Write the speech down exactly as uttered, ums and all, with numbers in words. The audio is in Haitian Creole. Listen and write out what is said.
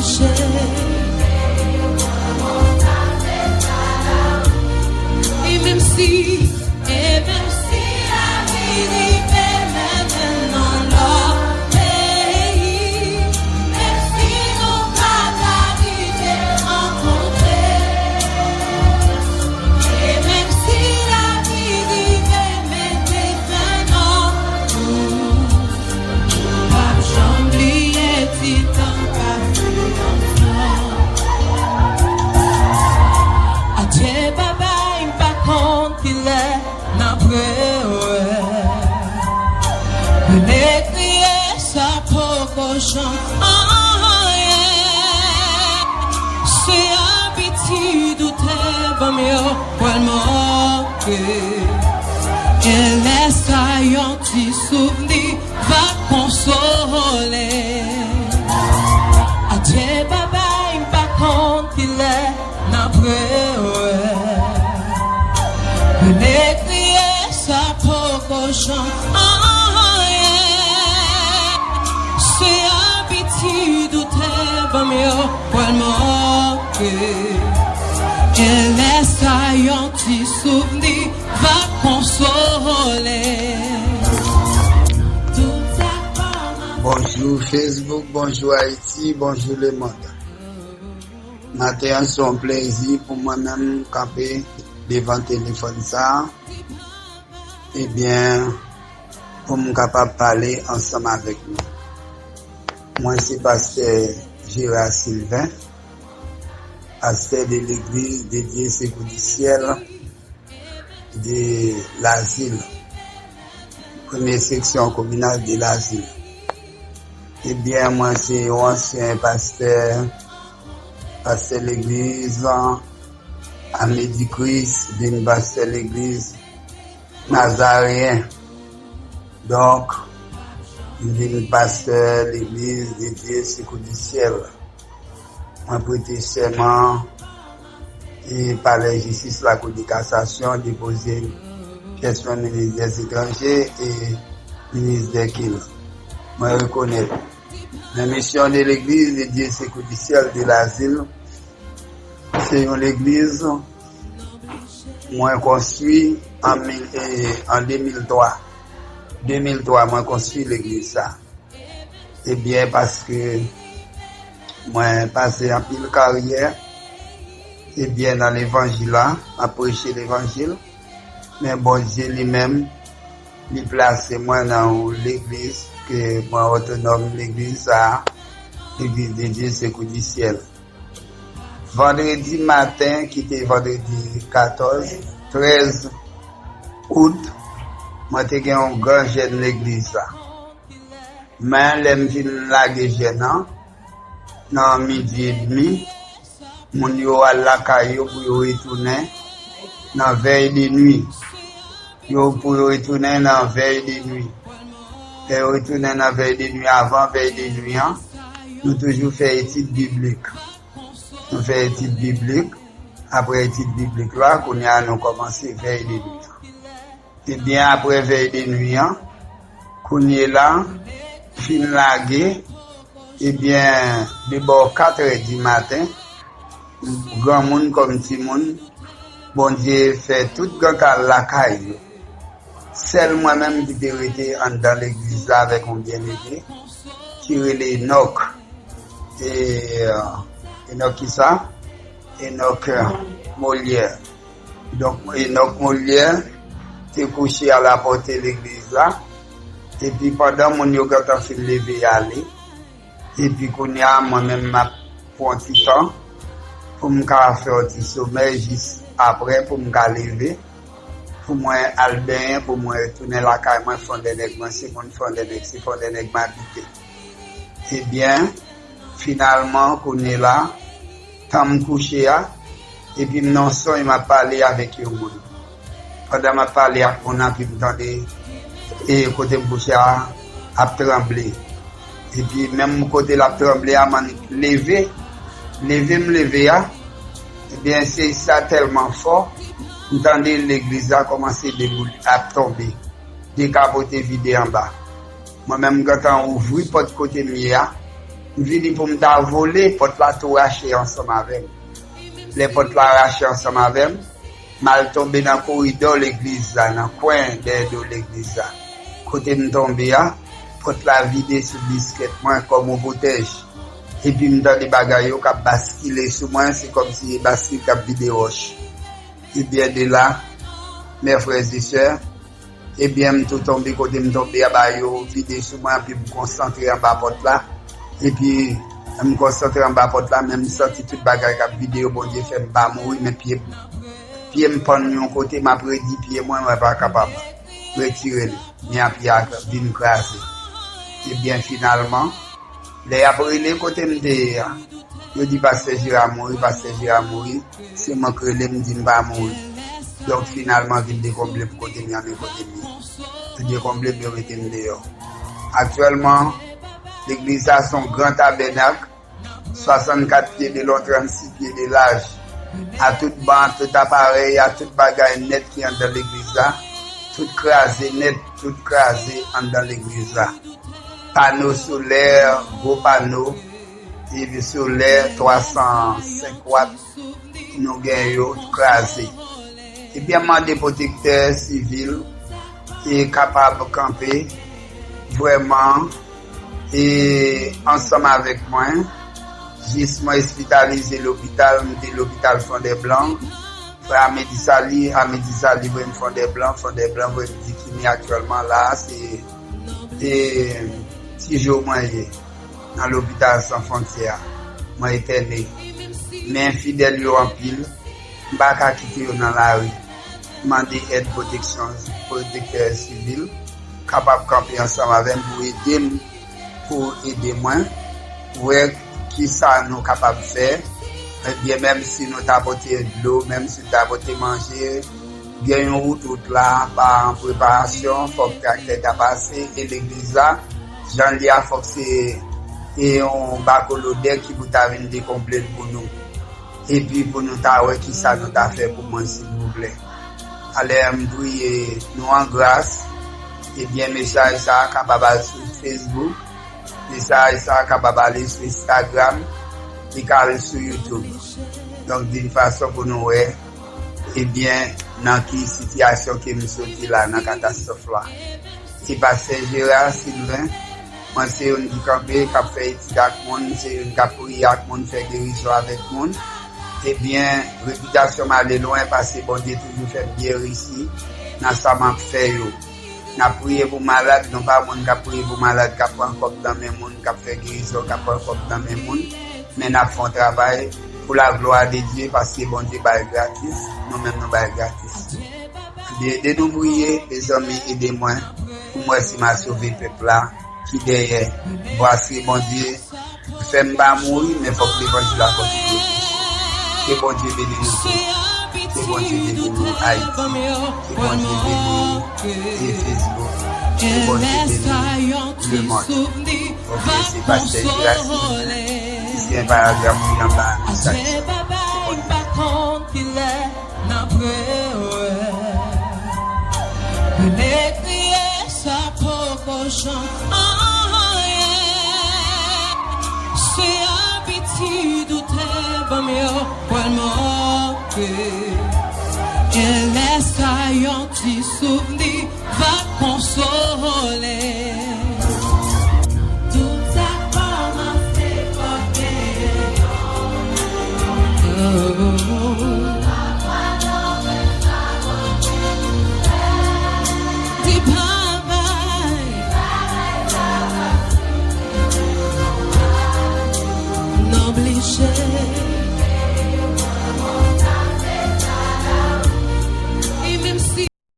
E menm si, e menm si lavi rive mennen n nan lòt peyi, menm si nou pa ta rive rankontre, e menm si lavi rive mete fen nan nou, m p ap janm bliye ti tan pase ansanm. Adye babay, m pa konn kilè n ap rewè. Rele kriye sa poko janm anyen. Se abitid ou te ban m yo pral manke. Genlè sa yon ti souvni va konsole. Adye babay, m pa konn kilè n ap rewè. Rele kriye sa poko janm anyen. Se abitid ou te ban m yo pral manke. Genlè sa yon ti souvni va konsole. Tout sa kòmanse. Bonjou Facebook, bonjou Ayiti, bonjou lemonn. Maten an se yon plezi pou mwen menm kanpe devan telefòn sa a. Ebyen, pou m kapab pale ansanm avèk nou. Mwen se pastè Gérard Sylvain, pastè de legliz de Dieu Secours du Ciel de Lazil, premye seksyon kominal de Lazil. Ebyen, mwen se yon ansyen pastè, pastè legliz Ame di Kris, vin pastè legliz Nazareyen. Donk, m vin pastè legliz de Dieu Secours du Ciel. Mwen prete sèman e palè jistis Lakou de Kasasyon depoze pyès mwen minis dè etranje e minis dè kin. Mwen rekonèt. Men misyon de legliz de Dieu Secours du Ciel de Lazil, se yon legliz mwen konstwi an mil, e, an de mil twa. De mil twa, mwen konstwi legliz sa. Ebyen, paske mwen pase anpil karyè, ebyen, nan levanjil la, ap preche levanjil. Men Bondye li menm, li plase mwen nan yon legliz ke mwen otonòm legliz sa a, Legliz de Dieu Secours du Ciel. Vandredi maten, ki te vandredi katòz, trèz out, mwen te gen yon gran jèn legliz la. Men lè m fin lage jèn an, nan midi edmi, moun yo al lakay yo pou yo retounen nan vèy de nwi. Yo pou yo retounen nan vèy de nwi. Lè yo retounen nan vèy de nwi, avan vèy de nwi an, nou toujou fè etid biblik. Nou fè etid biblik. Apre etid biblik la, kounye a nou kòmanse vèy de nwi an. Ebyen, apre vèy de nwi an, kounye la, fin lage, ebyen, debò katrè di maten, granmoun kòm timoun, Bondye fè tout grantan al lakay yo. Sèl mwen menm ki te rete anndan legliz la avèk yon byeneme ki rele Enòk. E, Enòk kisa? Enòk, e, Molyè. Donk, Enòk Molyè te kouche a lapòte legliz la. Epi pandan moun yo gentan fin leve ale, epi kounye a, mwen menm, m ap pran ti tan pou m ka fè yon ti somèy jis apre pou m ka leve, pou mwen al benyen, pou mwen retounen lakay mwen, Fondènèg mwen, se moun Fondènèg, se Fondènèg m abite. Ebyen, finalman, kounye la, tan m kouche a, epi m nan sonj, m ap pale avèk yon moun. Pandan m ap pale ak moun nan, epi m tande, e, kote m kouche a ap tranble. Epi menm kote l ap tranble a, m annik leve, leve m leve a, ebyen, sezi sa tèlman fò, m tande legliz la kòmanse deboule, ap tonbe, dekapote, vide anba. Mwen menm, m gentan ouvri pòt kote m ye a, M vini pou m ta vole, pòt la tou rache ansanm avè m. Lè pòt la rache ansanm avè m, m al tonbe nan koridò legliz la, nan kwen dèyè do legliz la. Kote m tonbe a, pòt la vide sou biskèt mwen kòm yon pwotèj. Epi m tande bagay yo k ap baskile sou mwen, se kòmsi se baskil k ap vide wòch. Ebyen, de la, mè frè e sè, ebyen, m tou tonbe kote m tonbe a, bagay yo vide sou mwen, epi m konsantre anba pòt la. Epi, m konsantre anba pòt la, men m santi tout bagay k ap vide yo, Bondye fè m pa mouri, men pye, pye m pann yon kote, m ap redi pye mwen, mwen pa kapab retire l, men pye a vin kraze. Ebyen, finalman, lè y ap rele kote m te ye a, yo di pastè Jera mouri, pastè Jera mouri. Se mwen k rele m di m pa mouri. Donk, finalman, vin dekonble m kote m ye a, men kote m ye. Yo dekonble m, yo mete m deyò. Aktyèlman, legliz la se yon gran tabènak, swasannkat pye de lon, trannsis pye de laj. A tout ban, a tout aparèy, a tout bagay nèt ki anndan legliz la, tout kraze nèt, tout kraze anndan legliz la. Pano solè, gwo pano, epi solè twa san senk wat, nou gen yo kraze. Ebyen, mande pwotektè sivil e kapab kanpe vrèman e ansanm avèk mwen. Jis mwen ospitalize lopital, m te lopital Fondèblan. Frè Amedi Sali, Amedi Sali voye m Fondèblan, Fondèblan voye m Dikini. Aktyèlman la, se, se Ti Jo mwen ye nan lopital San Fwontyè a. Mwen entène. Men fidèl yo anpil, m pa ka kite yo nan lari. M mande èd pwoteksyon, pwotektè sivil kapab kanpe ansanm avè m pou ede m, pou ede mwen wè kisa nou kapab fè. Ebyen, menm si nou ta pote dlo, menm si nou ta pote manje, gen yon wout, wout la pa an preparasyon, fòk traktè ta pase, e legliz la, jan l ye a, fòk se, e yon bako lodè ki pou ta vin dekonble l pou nou. Epi pou nou ta wè kisa nou ta fè pou mwen, silvouplè. Alè, m priye nou an gras. Ebyen, mesaj sa a kapab al sou Facebook. Mesaj sa a kapab ale sou Instagram. Li ka al sou YouTube. Donk, d'une façon pou nou wè, ebyen, nan ki sitiyasyon ke m soti la, nan katastwòf la. Se pastè Jera Silven. Mwen se youn ki kanpe, k ap fè etid ak moun, se youn k ap priye ak moun, fè gerizon avèk moun. Ebyen, repitasyon m ale lwen paske Bondye toujou fè m byen reyisi nan sa m ap fè yo. N ap priye pou malad, nou pa moun k ap priye pou malad, k ap pran kòb nan men moun, k ap fè gerizon, k ap pran kòb nan men moun, men n ap fè yon travay pou la glwa de Dye, paske Bondye bay gratis, nou menm nou bay gratis. Ede nou priye, mezanmi, ede mwen pou m wè si m a sove pèp la ki dèyè. Paske Bondye fè m pa mouri, men fòk levanjil la kontinye pouse. Ke Bondye beni nou tout. Ke Bondye beni nou, Ayiti. Ke Bondye beni nou, e Facebook. Ke Bondye beni nou, lemonn. Ok, se pastè Jera Silven ki se yon paragraf ki anba mesaj sa. Ke Bondye beni nou. N ap rewè. Rele kriye sa poko janm anyen. Se abitid ou te ban m yo pral manke. Gen lè sa yon ti souvni va konsole.